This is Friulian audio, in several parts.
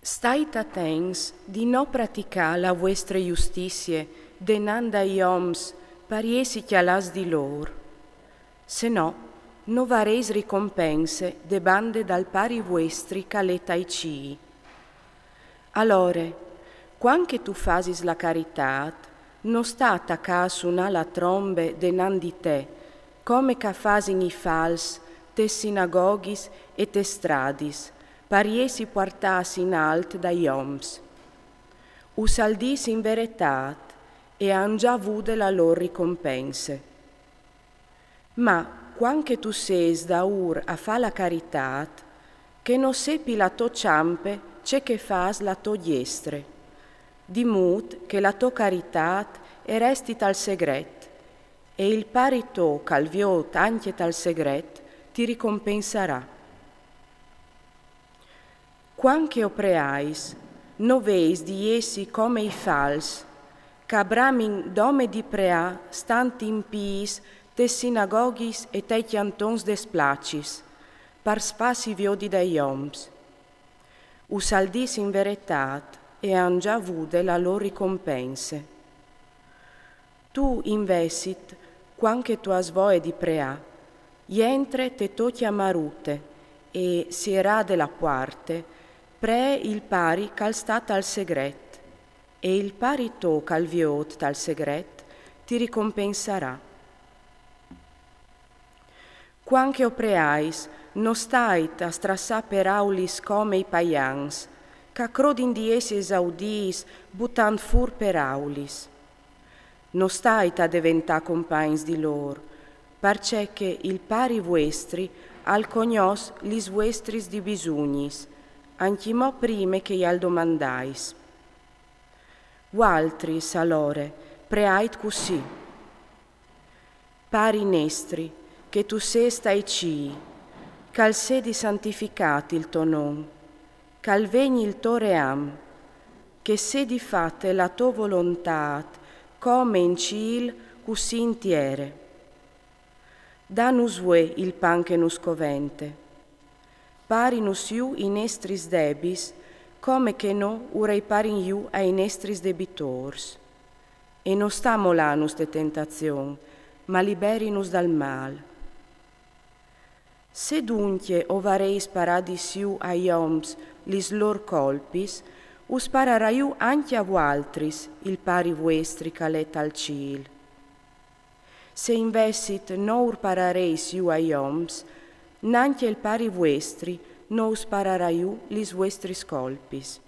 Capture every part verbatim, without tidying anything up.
Stait atents di no praticâ la vuestre justizie denant dai oms par jessi cjalâts di lôr, se no no varês ricompense de bande dal Pari vuestri che al è tai cîi. Alore, cuant che tu fasis la caritât, no sta a tacâ a sunâ la trombe denant di te, come che a fasin i fals tes sinagoghis e tes stradis, par jessi puartâts in alt dai oms. Us al dîs in veretât, e a àn za vude la lôr ricompense. Ma cuant che tu sês daûr a fâ la caritât, che no sepi la tô çampe ce che fâs la tô diestre, di mût che la tô caritât e resti tal segret, e il Pari to che al viôt ancje tal segret ti ricompensarà. Cuant che o preais, no vês di jessi come i fals, che a bramin dome di preâ stant in pîts tes sinagoghis e tai cjantons des placis, par fâsi viodi dai oms. Us al dîs in veretât, e a àn za vude la lôr ricompense. Tu invezit, cuant che tu âs voie di preâ, jentre te tô cjamarute e, sierade la puarte, pree il Pari che al sta tal segret, e il Pari to che al viôt tal segret ti ricompensarà. Cuant che o preais, no stait a straçâ peraulis come i paians, che a crodin di jessi esaudîts butant fûr peraulis. No stait a deventâ compagns di lôr, parcè che il Pari vuestri al cognòs lis vuestris dibisugnis, ancjemò prime che jal domandais. Vualtris, alore, preait cussì: Pari nestri, che tu sês tai cîi, che al sedi santificât il to non, che al vegni il to ream, che sedi fate la tô volontât, come in cîl, cussì in tiere. Danus vuê il pan che nus covente. Parinus jù i nestris debis, come che nô u reiparin jù ai nestris debitôrs. E no sta molânus te tentazion, ma liberinus dal mâl. Se duncje o varês paradis jù ai oms lis lôr colpis, us pararà jù ancje a vualtris il Pari vuestri che al è tal cîl. Se invezit no ur pararês jù ai oms, nancje il Pari vuestri no us pararà jù lis vuestris colpis.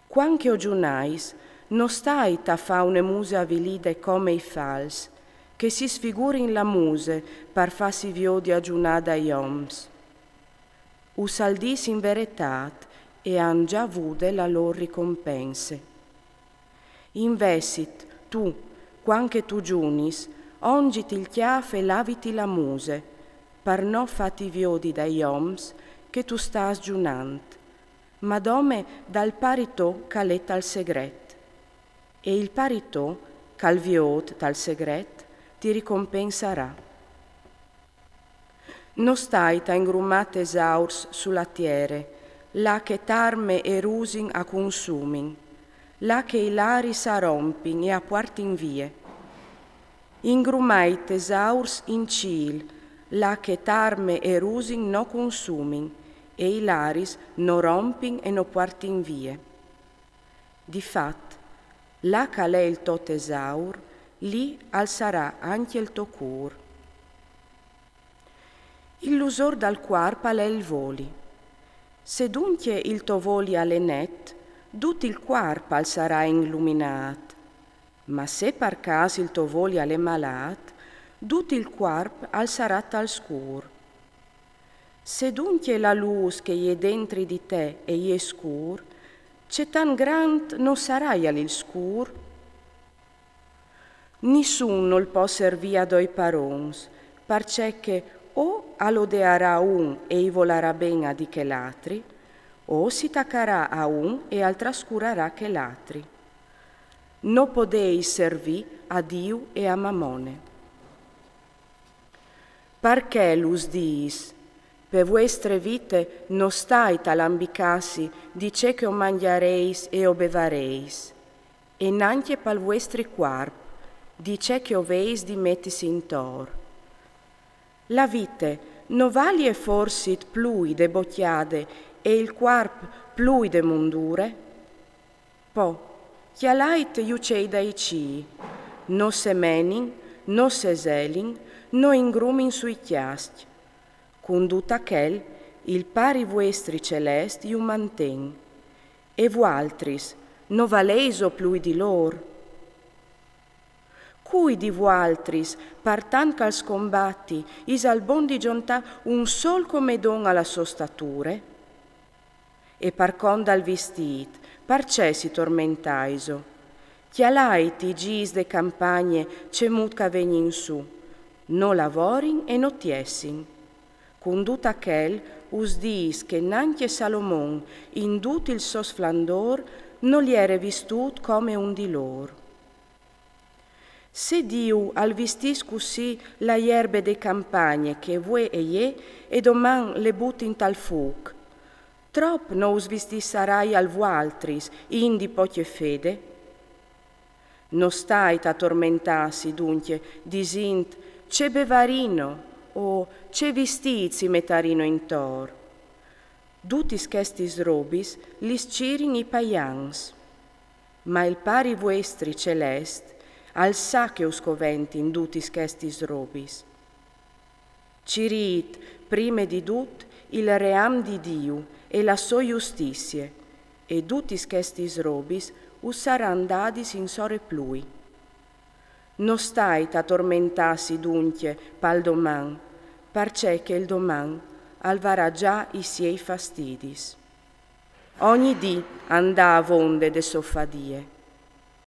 Cuant che o gjunais, no stait a fâ une muse avilide come i fals, che si sfigurin la muse par fâsi viodi a gjunâ dai oms. Us al dîs in veretât, e a àn za vude la lôr ricompense. Invezit, tu, cuant che tu gjunis, ongiti il cjâf e laviti la muse, par no fâti viodi dai oms che tu stâs gjunant, ma dome dal Pari to che al è tal segret. E il Pari to, che al viôt tal segret, ti ricompensarà. No stait a ingrumâ tesaurs su la tiere, là che tarme e rusin a consumin, là che i laris a rompin e a puartin vie. Ingrumait tesaurs in cîl, là che tarme e rusin no consumin, e i laris no rompin e no puartin vie. Di fat, là che al è il to tesaur, li al sarà ancje il to cûr. Il lusôr dal cuarp al è il voli. Se duncje il to voli al è net, dut il cuarp al sarà inluminât. Ma se par câs il to voli al è malât, dut il cuarp al sarà tal scûr. Se duncje la lûs che e je dentri di te e je scûr, cetant grant no saraial il scûr? Nissun nol pò servî a doi parons, parcè che o al odearà un e i volarà ben a di chel atri, o si tacarà a un e al trascurarà chel atri. No podeis servî a Diu e a Mamone. Par chel us dîs, Pe vuestre vite no stait a lambicassi di ce che o mangiareis e o bevareis, e nancje pal vuestri cuarp, di ce che o veis di metisi intor. La vite no valie forsit plui de bocjade e il cuarp plui de mundure? Po, cjalait i ucei dai cîi, no semenin, no seselin, no ingrumin sui cjascj. Cun dut achel, il Pari vuestri celest ju manten. E vualtris, no valeiso plui di lôr? Cui di vualtris, par tant ch'al scombati, isal bon di zontâ un sol comedon a la sô stature? E par cont dal vistît, parcè si tormentaiso? Cjalait i gîs de campagne cemût ch'a vegnin sù, no lavorin e no tiessin. Cun dut achel, us dîs che nancje Salomon, in dut il so sflandôr, nol jere vistût come un di lôr. Se Diu al vistìs cussì la jerbe de campagne che vuê e je e doman le but intal fûc, trop no us vistìs arai a vualtris, int di pocje fede? No stait a tormentâsi, duncje, disint: ce bevarino o ce vistît si metarino intor. Dutis chestis robis lis cirin i paians. Ma il Pari vuestri celest al sa che us coventin dutis chestis robis. Cirît, prime di dut, il ream di Diu e la sô justizie, e dutis chestis robis us saran dadis in sore plui. No stait a tormentâsi duncje pal doman, parcè che il doman al varà za i siei fastidis. Ogni dì and à avonde de sô fadie.